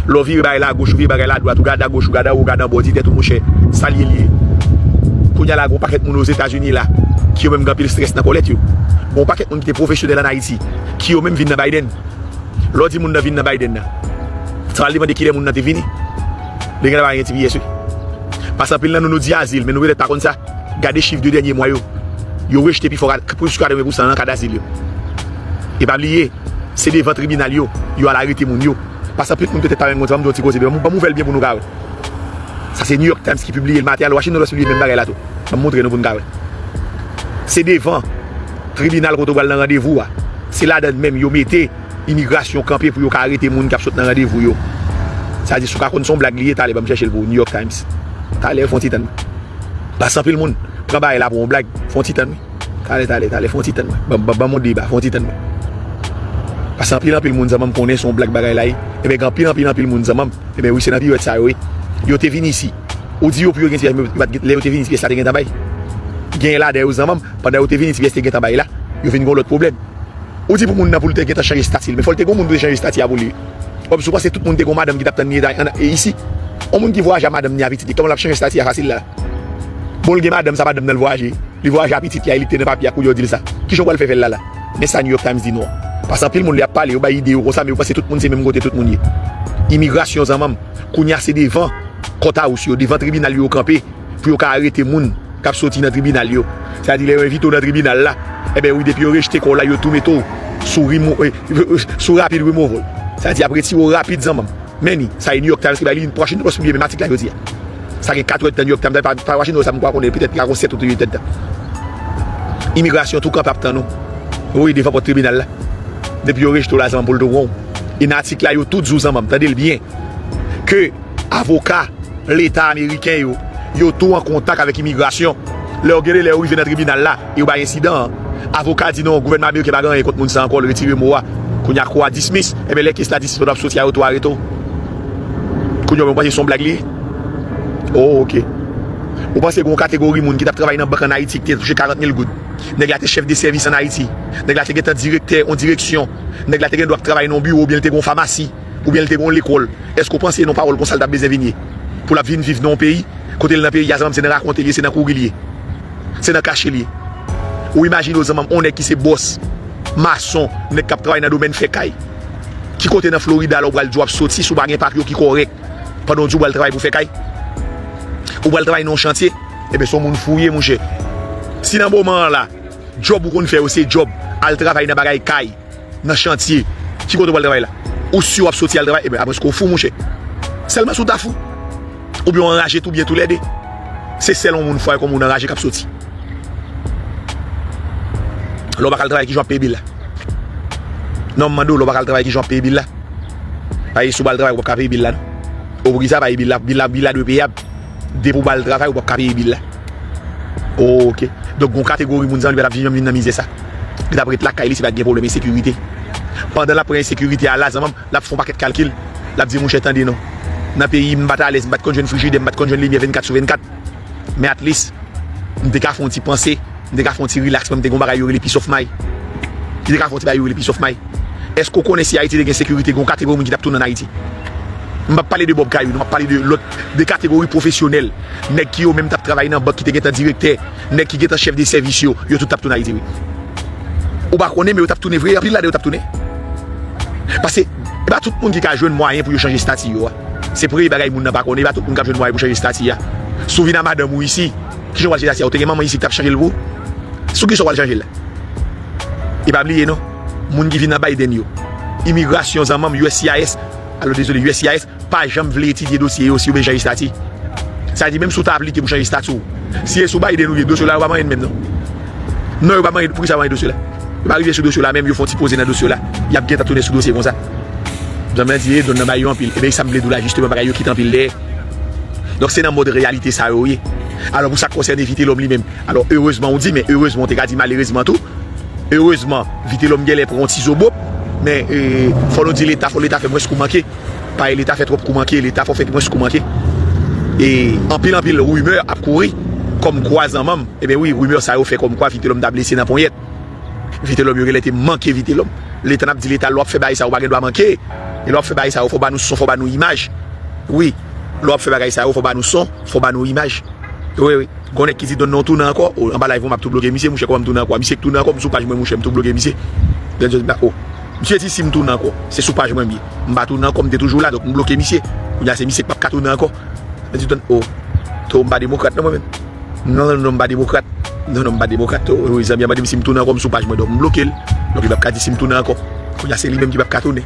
Lè w vire bagay la agoch, ou vire bagay la adwat, ou gade agoch, ou gade anwo, ou gade anba, ou di tèt ou, monchè, sa l ye, l ye. Kounye a la, gen yon pakèt moun Ozetazini la, ki yo menm gen anpil estrès nan kòlèt yo. Gen yon pakèt moun ki te pwofesyonèl ann Ayiti, ki yo menm vin nan Biden. Lè w di moun nan vin nan Biden nan, sa pral depann de kilè moun nan te vini. Li genlè pa gen T P S, wi. Paske anpil nan nou, nou di azil, men nou petèt pa konn sa. Gade chif de dènye mwa yo. Yo rejte pi fò, plis ke katreven pousan nan ka dazil yo. E pa bliye, se devan tribinal yo, yo al arete moun yo. Paske anpil moun petèt pa menm konn sa, ban m di w yon ti koze, ban m, ban m ouvè l byen pou nou ka wè. Sa se New York Times ki pibliye l maten an, Washington Post pibliye menm bagay la tou. Ban m montre nou pou n ka wè. Se devan tribinal kote w pral nan randevou a. Se ladan l menm yo mete imigrasyon kanpe pou yo ka arete moun k ap sot nan randevou yo. Sa di, si w ka konn se yon blag li ye, talè ban m chèche l pou ou, New York Times. Talè, fè yon ti tann. Paske anpil moun pran bagay la pou yon blag. Fè yon ti tann, wi. Talè, talè, talè, fè yon ti tann, wi. Ban, ban, ban m yon deba, fè yon ti tann, wi. Paske anpil, anpil moun zanmanm konnen se yon blag bagay la ye. Ebyen, gen anpil, anpil, anpil moun zanmanm. Ebyen, wi, se nan pirèt sa yo, wi. Yo te vin isi. Ou di yo pou yo gen ti pyès, men yo pa t gen, lè yo te vin isi, pyès la te gentan bay. Genyen ladan yo zanmanm, pandan yo te vin isi, pyès te gentan bay la. Yo vin gen yon lòt pwoblèm. Ou di pou moun nan pou l te gentan chanje estati l, men fò l te gen yon moun pou te chanje estati a pou li. Kòm si w panse tout moun te gen yon madanm ki t ap tann li eta, ann, e isi. Yon moun ki vwayaje a madanm ni a pitit li, kòman l ap chanje estati a fasil la? Bon, l gen madanm, sa madanm nan l vwayaje. Li vwayaje a pitit li a, li te nan papye a, kounye a yo di l sa. Kijan w pral fè fè l la la? Men sa New York Times di nou an. Paske anpil moun lè y ap pale, yo bay ide yo konsa, men yo panse tout moun se menm kote tout moun ye. Imigrasyon zanmanm, kounye a se devan courthouse yo, devan tribinal yo yo kanpe, pou yo ka arete moun k ap soti nan tribinal yo. Sa di lè yo envite w nan tribinal la, ebyen wi, depi yo rejte kò w la, yo tou mete w sou remo-, eh, sou rapid removal. Sa di ap retire w rapid zanmanm. Men ni, sa e New York Times ki bay li, Washington Post pibliye menm atik la jodi a. Sa gen kat èdtan New York Times, pa, pa Washington Post, sa m kwè konnen petèt li ka gon sèt ou uit èdtan. Imigrasyon tou kanpe ap tann ou. Wi, devan pòt tribinal la. Depi yo rejte w la zanmanm pou l tou won. E nan atik la, yo tou di w zanmanm, tande l byen. Ke avoka Leta ameriken yo, yo tou an kontak avèk imigrasyon. Lè yo gen de lè yo rive nan tribinal la, e yo bay ensidan an. Avoka di non, gouvènman ameriken pa gen anyen kont moun sa ankò, l retire mo a. Kounye a kou a dismiss, enben lè kes la dismiss, pandan w ap soti a, yo tou arete w. Kounye a, ou panse se yon blag li ye? Oh, ok. Ou panse gen yon kategori moun ki t ap travay nan bank ann Ayiti ki te touche karant mil goud? Nèg la te chèf de sèvis ann Ayiti. Nèg la te gentan direktè yon direksyon. Nèg la te gen dwa ap travay nan yon biwo, oubyen l te gen yon famasi, oubyen l te gen yon lekòl. Èske w panse non pawòl konsa l t ap bezwen vin ye? Pou l ap vin viv nan yon peyi, kote l nan peyi a, zanmanm, se nan rakonte l ye, se nan kouri l ye. Se nan kache l ye. Ou imajine w zanmanm, yon nèg ki se bòs, mason, nèg k ap travay nan domèn fè kay. Ki kote nan Florida la ou pral di w ap soti si w pa gen papye w ki kòrèk? Pandan w di w pral travay pou fè kay? Ou pral travay nan yon chantye? Ebyen, se yon moun fou w ye, monchè. Si nan moman an la, djòb ou konn fè yo se djòb, al travay nan bagay kay, nan chantye, ki kote w pral travay la? Ou si w ap soti al travay? Ebyen, apre se w fou, monchè. Sèlman si w ta fou. Oubyen w anraje tou byen toulède. Se sèl yon moun fou avèk yon moun anraje k ap soti. Lè w pa ka al travay, kijan w ap peye bil la? Non, m mande w, lè w pa ka al travay, kijan w ap peye bil la? Paske si w pa al travay, ou p ap ka peye bil la, non. Ou poukisa peye bil la? Bil la, bil la dwe peyab. Depi w pa al travay, ou p ap ka peye bil la. Ok. Donk, gon kategori moun sa, li pa t ap janm vin nan mizè sa. Li t ap ret lakay li si pa t gen pwoblèm ensekirite. Pandan l ap pran ensekirite a la, zanmanm, l ap fè yon pakèt kalkil. L ap di, monchè, tande non. Nan peyi m, m pa t alèz, m pa t konn jwenn frijidè, m pa t konn jwenn limyè vennkat sou vennkat. Men at least, m te ka fè yon ti panse, m te ka fè yon ti relax, mwen, m te gen yon bagay yo rele peace of mind. M te ka fè yon ti bagay yo rele peace of mind. Èske w konnen si Ayiti te gen sekirite, gen yon kategori moun ki t ap tounen ann Ayiti? M p ap pale de Bob Kayou, non, m ap pale de lòt, de kategori pwofesyonèl. Nèg ki yo menm t ap travay nan bank, ki te gentan direktè, nèg ki gentan chèf de sèvis yo, yo tout t ap tounen Ayiti, wi. Ou pa konnen, men yo t ap tounen vre, anpil ladan yo t ap tounen. Paske, e pa tout moun ki ka jwenn mwayen pou yo chanje estati yo a. Se premye bagay moun nan pa konnen, e pa tout moun k ap jwenn mwayen pou chanje estati a. Si w vin a madanm ou isi, kijan w pral chanje estati a? Ou te gen manman isi ki t ap chanje l pou ou? Sou kisa w pral chanje l la? E pa bliye non, moun ki vin nan Biden yo, imigrasyon zanmanm, U S C I S, alo dezole, U S C I S pa janm vle etidye dosye yo si yo bezwen chanje estati. Sa di menm si w ta aplike pou chanje estati w, si e sou Biden ou ye, dosye w la yo pa manyen l menm non. Non, yo pa manyen, poukisa yo manyen dosye w la? Yo pa rive sou dosye w la menm, yo fè yon ti poze nan dosye w la. Y ap gentan tounen sou dosye konsa. Zanmi an di, e, donn nan bay yo anpil. Ebyen, e sa m vle di w la, jisteman, bagay yo kite anpil dèyè. Donk, se nan mòd reyalite sa yo ye. Alò, pou sa k konsène Vitelhomme li menm, alò, erezman ou di, men erezman ou te ka di malerezman tou. Erezman, Vitelhomme genlè pran yon ti zobop, men, e, fò nou di Leta, fò Leta fè mwens kou manke. Paske Leta fè twòp kou manke, Leta fò fè mwens kou manke. E anpil, anpil rimè ap kouri, kòmkwa zanmanm, ebyen wi, rimè sa yo fè kòmkwa Vitelhomme ta blese nan ponyèt. Vitelhomme yo genlè te manke Vitelhomme. Lè tan ap di Leta, lè w ap fè bagay sa yo, ou pa gen dwa manke. E lè w ap fè bagay sa yo, fò w ba nou son, fò w ba nou imaj. Wi, lè w ap fè bagay sa yo, fò w ba nou son, fò w ba nou imaj. Wi, wi. Gon nèg ki di, "Donn non tounen ankò." O, anba live mwen, m ap tou bloke misye, mouchè, kòman m tounen ankò? Misye k tounen ankò, m sou paj mwen, mouchè, m tou bloke misye. Donk, o, misye di, "Si m tounen ankò, se sou paj mwen m ye. M pa tounen ankò, m te toujou la, donk m bloke misye." Kounye a, se misye k p ap ka tounen ankò. Mwen di, "Donn, o, to, m pa demokrat non, mwen menm." Non, non, non, m pa demokrat. Non, non, m pa demokrat. O, wi, zanmi an mande m si m tounen ankò, m sou paj mwen, donk m bloke l. Donk, li p ap ka di si m tounen ankò. Kounye a, se li menm ki p ap ka tounen.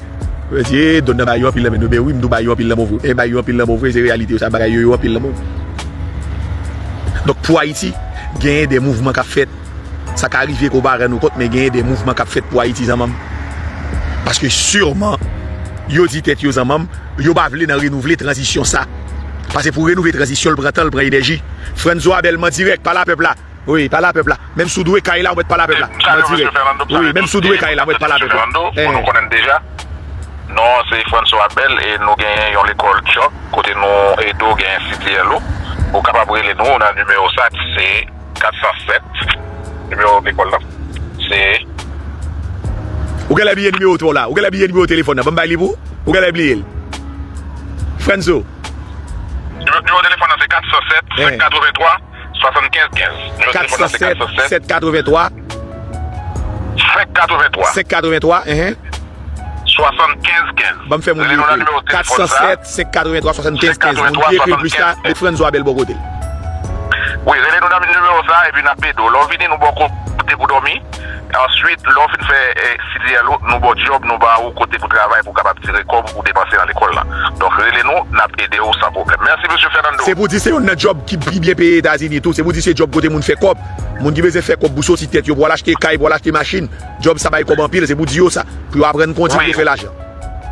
Mwen di, e, Donn nan bay yo anpil lanmou. Ben wi, m tou bay yo anpil lanmou vre. E bay yo anpil lanmou vre, se reyalite yo, sa bagay yo, yo anpil lanmou. Donk, pou Ayiti, genyen de mouvman k ap fèt. Sa ka rive ke w pa rann ou kont, men genyen de mouvman k ap fèt pou Ayiti, zanmanm. Paske siman, yo di tèt yo, zanmanm, yo pa vle nan renouvle tranzisyon sa. Paske pou renouvle tranzisyon, l pran tan, l pran enèji. Frantzo Abel, Man Dirèk, pale a pèp la. Wi, pale a pèp la. Menm si w dwe kay la, ou mèt pale a pèp la. Man Dirèk. Wi, menm si w dwe kay la, ou mèt pale a pèp la. Pou nou konnen deja, non an se Frantzo Abel e nou genyen yon lekòl Djòk kote nou ede w genyen C D L ou. Ou kapab rele nou nan nimewo sa ki se kat san sèt. Nimewo lekòl la. Se Ou genlè bliye nimewo twa w la. Ou genlè bliye nimewo telefòn nan. Ban m bay li pou ou. Ou genlè bliye l. Frantzo. Nimewo telefòn nan se kat san sèt, senk katrevenntwa, Swasannkenz kenz. Nimewo telefòn nan se kat san sèt, sèt katreventwa. Senk katreventwa. Senk katreventwa, enhen. Swasannkenz kenz. Ban m fè moun li yo. Kat san sèt, senk katreventwa, swasannkenz kenz. Moun ki ekri l plis la, met Franzo Abel bò kote l. Wi, rele nou nan nimewo sa, epi n ap ede w. Lè w vini, nou ba w kote pou dòmi. Answit, lè w fin fè, eh, C D L ou, nou ba w djòb, nou ba ou kote pou travay, pou w kapab tire kòb ou depanse nan lekòl la. Donk, rele nou, n ap ede w san pwoblèm. Mèsi, mesye Fernando. Se pou di se youn nan djòb ki pi byen peye Etazini tou. Se pou di se djòb kote moun fè kòb. Moun ki bezwen fè kòb pou soti tèt yo, pou al achte kay, pou al achte machin. Djòb sa bay kòb anpil, se pou di yo sa. Pou yo aprann kondui, pou yo fè lajan.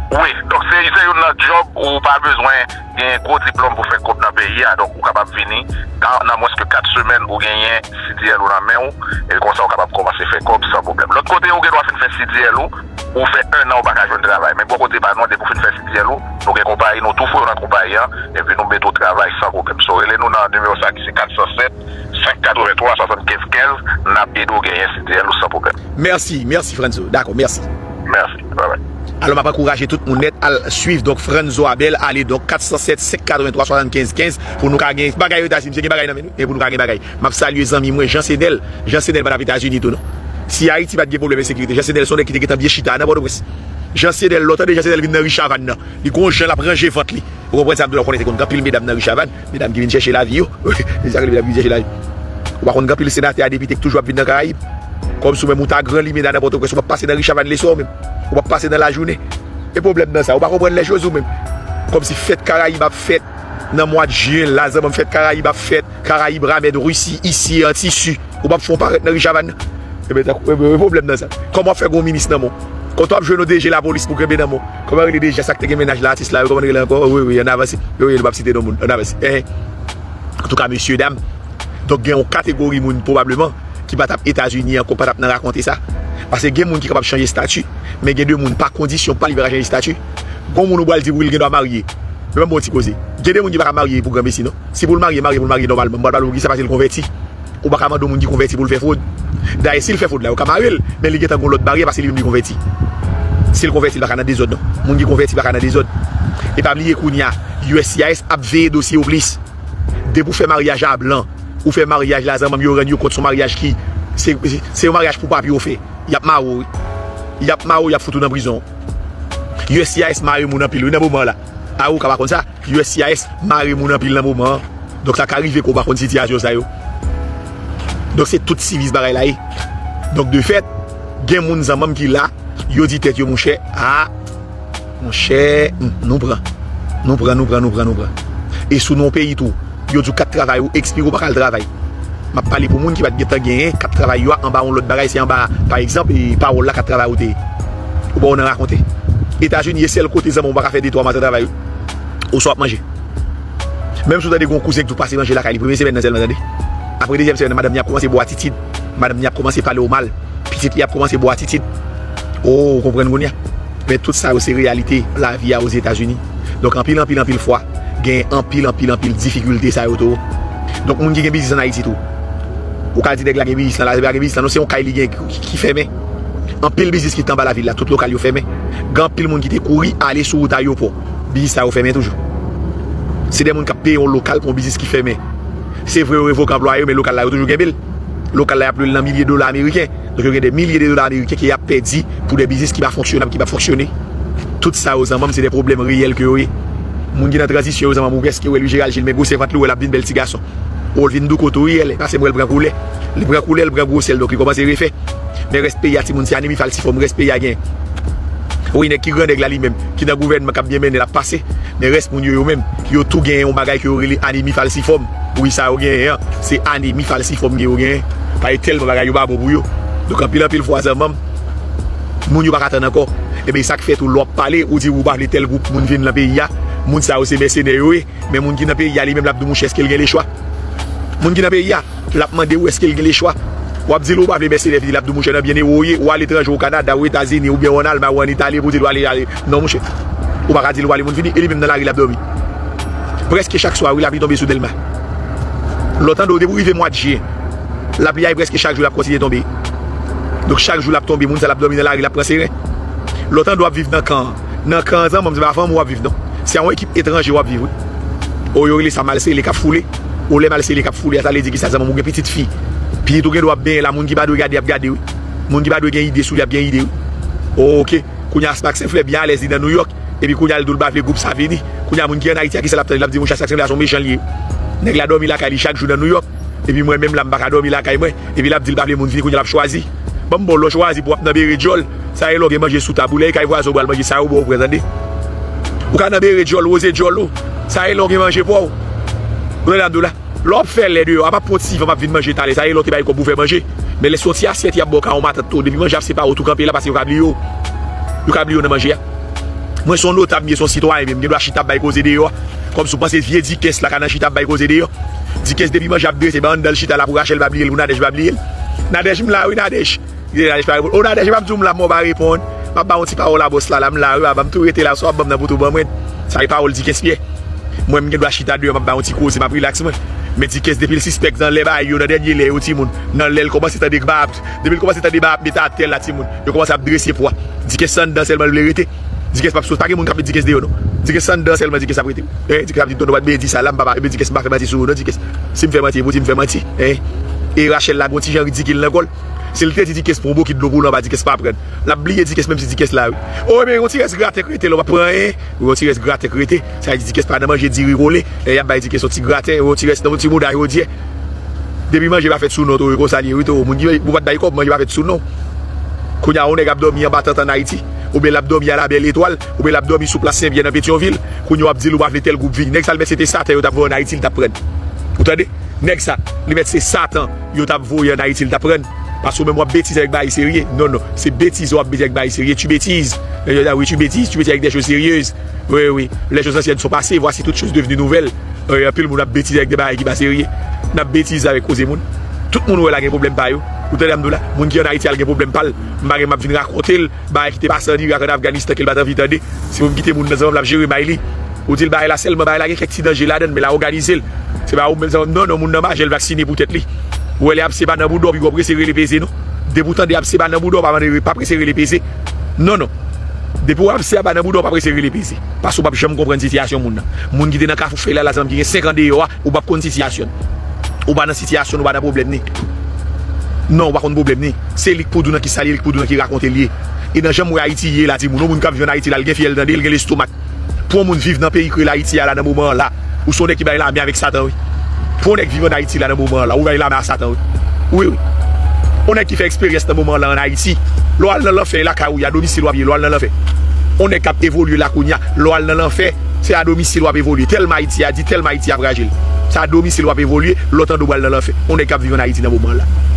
Wi, donk se, se youn nan djòb ou pa bezwen gen gwo diplòm pou fè kòb nan peyi a. Donk ou kapab vini, nan, nan mwens ke kat semèn ou genyen C D L ou nan men w, e konsa ou kapab kòmanse fè kòb san pwoblèm. Lòt kote, ou gen dwa fin fè C D L ou, ou fè en an ou pa ka jwenn travay. Men bò kote pa nou, depi w fin fè C D L ou, nou gen konpayi, nou tou foure w nan konpayi an, epi nou mete w travay san pwoblèm. So, rele nou nan nimewo sa ki se kat san sèt, senk katreventwa, swasannkenz kenz, n ap ede w genyen C D L ou san pwoblèm. Mèsi, mèsi Franzo. Dakò, mèsi. Mèsi. Bye bye. Alò, m ap ankouraje tout moun nèt al swiv, donk, Franzo Abel, ale, donk, kat san sèt, senk katreventwa, swasannkenz kenz, pou nou ka gen bagay Etazini, misye gen bagay nan men nou, e pou nou ka gen bagay. M ap salye zanmi mwen, Jean Senel. Jean Senel pa t ap Etazini tou, non. Si Ayiti pa t gen pwoblèm ensekirite, Jean Senel se yon nèg ki te gentan byen chita nan Pòtoprens. Jean Senel, lè w tande Jean Senel vin nan ri Chavann nan, li gon jan l ap ranje vant li. Ou konprann sa m di w la, ou konnen se konn gen anpil medam nan ri Chavann, medam ki vin chèche lavi yo. Se sa k rele medam ki vin chèche lavi. Ou pa konn gen anpil senatè a depite ki toujou ap vin nan Karayib. Kòmsi w menm ou ta gran limena nan Pòtoprens, ou p ap pase nan ri Chavann leswa ou menm. Ou p ap pase nan lajounen. E pwoblèm nan sa, ou pa konprann lèchòz ou menm. Kòmsi fèt Karayib ap fèt nan mwa jen la, zanmi m, fèt Karayib ap fèt, Karayib Ramèd, Risi, isi, an tisi. Ou p ap fè yon parèt nan ri Chavann nan. Ebyen, tankou, ebyen, e pwoblèm nan sa. Kòman w ap fè gen yon minis nan men w? Kote w ap jwenn yon D G lapolis pou kenbe nan men w? Kòman rele deja sa k te gen mennaj la, atis la yo, kòman l rele ankò? Wi, wi, ann avanse. Wi, wi, nou p ap site non moun. Ann avanse. Enhen. Antouka, mesye dam, donk gen yon kategori moun pwobableman ki pa t ap Etazini ankò, pa t ap nan rakonte sa. Paske gen moun ki kapab chanje estati, men gen de moun pa kondisyon pa li pa ka chanje estati. Gon moun ou pral di pou li gen dwa marye. Men ban m ba w yon ti koze. Gen de moun ki pa ka marye pou granmesi, non. Si pou l marye, marye pou l marye nòmalman. M pral pale w poukisa, paske l konvèti. Ou pa ka mande yon moun ki konvèti pou l fè fwod. Dayè, si l fè fwod la, yo ka mare l, men li gentan gon lòt baryè paske li menm li konvèti. Si l konvèti, li pa ka nan dezòd, non. Moun ki konvèti pa ka nan dezòd. E pa bliye kounye a, U S C I S ap veye dosye yo plis. Depi w fè maryaj a blan, ou fè maryaj la, zanmi m, yo rann yo kont se yon maryaj ki, se, se, se yon maryaj pou papye w fè. Y ap mare w, wi. Y ap mare w, y ap fout ou nan prizon. U S C I S mare moun anpil, wi, nan moman la. A, ou ka pa konn sa, U S C I S mare moun anpil nan moman an. Donk, sa ka rive ke w pa konn sitiyasyon sa yo. Donk, se tout sivis bagay la ye. Donk, de fèt, gen moun zanmi m ki la, yo di tèt yo, monchè, a, monchè, hmm, nou pran. Nou pran, nou pran, nou pran, nou pran. E si w nan yon peyi tou, yo di w kat travay ou ekspire, ou pa ka al travay. M ap pale pou moun ki pa t gentan genyen kat travay yo a anba yon lòt bagay, se anba, pa egzanp, e, pawòl la kat travay ou te ye. Ou pa w nan rakonte. Etazini, e sèl kote zanmi w pa ka fè de twa mwa san travay, wi. Oswa w ap manje. Menm si w tande gen yon kouzen ki di w pase manje lakay li, premye semèn nan sèlman, tande. Apre dezyèm semèn nan, madanm li ap kòmanse ba w atitid. Madanm li ap kòmanse pale w mal. Pitit li ap kòmanse ba w atitid. O, ou konprann kounye a? Men tout sa yo se reyalite lavi a Ozetazini. Donk, anpil, anpil, anpil fwa, gen anpil, anpil, anpil difikilte sa yo tou. Donk, moun ki gen biznis ann Ayiti tou, ou ka di nèg la gen biznis lan, la, se pa gen biznis lan, non, se yon kay li gen ki, ki fèmen. Anpil biznis ki te anba lavil la, tout lokal yo fèmen. Gen anpil moun ki te kouri ale sou wout ayewopò. Biznis sa yo fèmen toujou. Se de moun k ap peye yon lokal pou yon biznis ki fèmen. Se vre, yo revoke anplwaye yo, men lokal la, yo toujou kenbe l. Lokal la, y ap lwe l nan milye dola ameriken. Donk, yo gen de milye de dola ameriken ke y ap pèdi pou de biznis ki pa fonksyonab, ki p ap fonksyone. Tout sa yo, zanmi m, se de pwoblèm reyèl ke yo ye. Moun ki nan tranzisyon yo, zanmi m, ou prèske wè Louis Gérald Gilles, men gwosè vant li, ou wè l ap vin bèl ti gason. O, l vin douko tou, wi, èlè, paske m wè l pran koulè. Li pran koulè, l pran gwosè l, donk li kòmanse refè. Men rès peyi a, timoun, se anemi falsifòm rès peyi a gen. Wi, nèg ki gran nèg la li menm, ki nan gouvènman k ap byen mennen l ap pase. Men rès moun yo, yo menm, yo tou gen yon bagay ke yo rele anemi falsifòm. Wi, sa yo genyen an, se anemi falsifòm ke yo genyen. Paske tèlman bagay yo pa bon pou yo. Donk, anpil, anpil fwa, zanmi m, moun yo pa ka tann ankò. Ebyen, sa k fè tou, lè w ap pale, ou di ou pa vle tèl gwoup moun vin nan peyi a, moun sa yo se mèsenè yo ye. Men moun ki nan peyi a, li menm, l ap di w, monchè, èske l gen lechwa? Moun ki nan peyi a, l ap mande w èske l gen lechwa. W ap di l ou pa vle mèsenè vini, l ap di w, monchè, nan byen ewo w ye, ou aletranje, ou Kanada, ou Etazini, oubyen ou ann Almay, ou ann Itali, epi w di l ou ale, ale. Non, monchè. Ou pa ka di l ou ale, moun vini, e li menm nan lari, l ap dòmi. Prèske chak swa, wi, lapli tonbe sou Dèlma. Lè w tande w, depi w rive mwa jen, lapli a, prèske chak jou, l ap kontinye tonbe. Donk, chak jou, l ap tonbe, moun sa, l ap dòmi nan lari, l ap pran seren. Lè w tande w ap viv nan kan an, nan kan an, zanmi m, se pa fanmi w w ap viv, non. Se a yon ekip etranje w ap viv, wi. O, yo rele sa malsele k ap foule. Ou lè m al se li k ap foule a, sa vle di ki sa, zanmi m, ou gen pitit fi. Pitit ou gen dwa ap benyen la, moun ki pa dwe gade ap gade wi. Moun ki pa dwe gen ide sou li ap gen ide wi. Oke. Kounye a Smack Senflè byen alèz, li nan Nouyòk. Epi kounye a l di w l pa vle gwoup sa vini. Kounye a moun ki ann Ayiti a, kisa l ap tande? L ap di monchè Smack Senflè a se yon mechan li ye. Nèg la dòmi lakay li chak jou nan Nouyòk. Epi mwen menm la m pa ka dòmi lakay mwen. Epi l ap di l pa vle moun vini, kounye a l ap chwazi. Ban m ba w lè w chwazi pou w ap nan bere djòl. Sa e lè w gen manje sou tab ou, lè e kay vwazen w pral manje, sa yo ba w pran tande. Ou ka nan bere djòl, woze djòl ou. Sa e lè w gen manje pa w. Ou tande sa m di w la? Lè w ap fè lè deyò a, p ap pran ti van m ap vin manje talè. Sa e lè w te bay kòb pou fè manje. Men lè se yon ti asyèt y ap ba w ka yon matant tou. Depi manje ap se pa w tou kanpe la, paske yo ka bliye w. Yo ka bliye w nan manje a. Mwen se yon notab m ye, se yon sitwayen m ye, m gen dwa chita ap bay koze deyò a. Kòmsi w panse vye Dikès la ka nan chita ap bay koze deyò. Dikès depi manje ap drese, ban anndan l chita la pou Rachèl pa bliye l, pou Nadège pa bliye l. Nadège, m la wi, Nadège. Li te la, li pa reponn. O Nadège, e pa m di w m la, mò pa reponn. M ap ba w yon ti pawòl a bòs la, la m la wi, baba, m tou rete la, sa w ap ban m nan pou tou ban mwen. Sa e pawòl Dikès Pierre. Mwen, m gen dwa chita deyò, m ap ba yon ti koze, m ap rilaks mwen. Men Dikès, depi l sispèk nan lè bagay yo, nan dènye lè yo, timoun, nan lè l kòmanse tande ba ap, depi l kòmanse tande ba ap met atè la, timoun, yo kòmanse ap drese pwa. Dikès se anndan sèlman l vle rete. Dikès p ap sot, pa gen moun k ap met Dikès deyò, non. Dikès se anndan sèlman Dikès ap rete. Hein, Dikès ap di, "Tonton, pa t byen di sa la, m pa, pa, ebyen Dikès, m pa fè manti sou ou, non, Dikès. Si m fè manti, e pou di m fè manti, hein." E Rachèl la, gon ti jan ridikil nan kò l. Si l te di Dikès pran yon bokit dlo pou l anba, Dikès pa pran. L ap bliye Dikès, menm si Dikès la, wi. O, ebyen, yon ti rès graten k rete, lè w p ap pran anyen. Yon ti rès graten k rete. Sa vle di Dikès pa nan manje diri kole. Lè y ap bay Dikès yon ti graten, yon ti rès nan yon ti mouda jodyè. Depi manje pa fèt sou non, Toro, e konsa l ye, wi, Toro. Moun ki, ou pa t bay kòb, manje pa fèt sou non. Kounye a, yon nèg ap dòmi anba tant ann Ayiti. Oubyen l ap dòmi a la Belle Étoile. Oubyen l ap dòmi sou plas Senpyè nan Petyonvil. Kounye a, w ap di l ou pa vle tèl gwoup vini. Nèg sa, l mèt se te Satan yo t ap voye ann Ayiti, l t ap pran. Ou tande? Nèg sa, li mèt se Satan yo t ap voye ann Ayiti, l t ap pran. Paske ou menm w ap betize avèk bagay serye. Non, non. Se betize w ap betize avèk bagay serye. Tu betises. Euh, oui, tu betises. Tu betises avec des choses sérieuses. Oui, oui. Les choses anciennes sont passées. Voici toutes choses devenues nouvelles. Euh, anpil moun ap betize avèk de bagay ki pa serye. N ap betize avèk koze moun. Tout moun ou wè la gen pwoblèm pa yo. Ou tande m di w la? Moun ki ann Ayiti a, l gen pwoblèm pa l. M pa gen m ap vin rakonte l bagay ki te pase ann Irak, ann Afganistan, ke l pa t anvi tande. Se pou m kite moun nan zanmi m l ap jere may li. Ou di l bagay la sèlman, bagay la gen kèk ti danje ladan l, men l a òganize l. Se pa ou menm zanmi m, non, non, moun nan maje, l vaksine pou tèt li. Ou wè lè abse pa nan bouda w, piga w prese rele peze, non. Depi w tande abse pa nan bouda w, pa mande, pa prese rele peze. Non, non. Depi w abse a pa nan bouda w, pa prese rele peze. Paske w p ap janm konprann sitiyasyon moun nan. Moun ki te nan Kafou Fèy la, la zanmi ki gen senk an deyò a, ou p ap konn sitiyasyon l. Ou pa nan sitiyasyon l, ou pa nan pwoblèm ni. Non, ou pa konn pwoblèm ni. Se li k pou di w nan kisa l ye, li k pou di w nan ki rakonte l ye. E nan jan m wè Ayiti ye la, timoun, yon moun k ap viv ann Ayiti la, l gen fyèl, tande, l gen lestomak. Pou yon moun viv nan peyi k rele Ayiti a la nan moman an la, ou se yon nèg ki bay lame avèk Satan, wi. Pou yon nèg viv ann Ayiti la nan moman an la, ou bay lame a Satan, wi. Wi, wi. Yon nèg ki fè eksperyans nan moman an la ann Ayiti, lè w al nan lanfè, e lakay ou ye, a domisil w ap ye, lè w al nan lanfè. Yon nèg k ap evolye la kounye a, lè w al nan lanfè, se a domisil w ap evolye. Tèlman Ayiti a di, tèlman Ayiti a frajil. Se a domisil w ap evolye, lè w tande w pral nan lanfè. Yon nèg k ap viv ann Ayiti nan moman an la.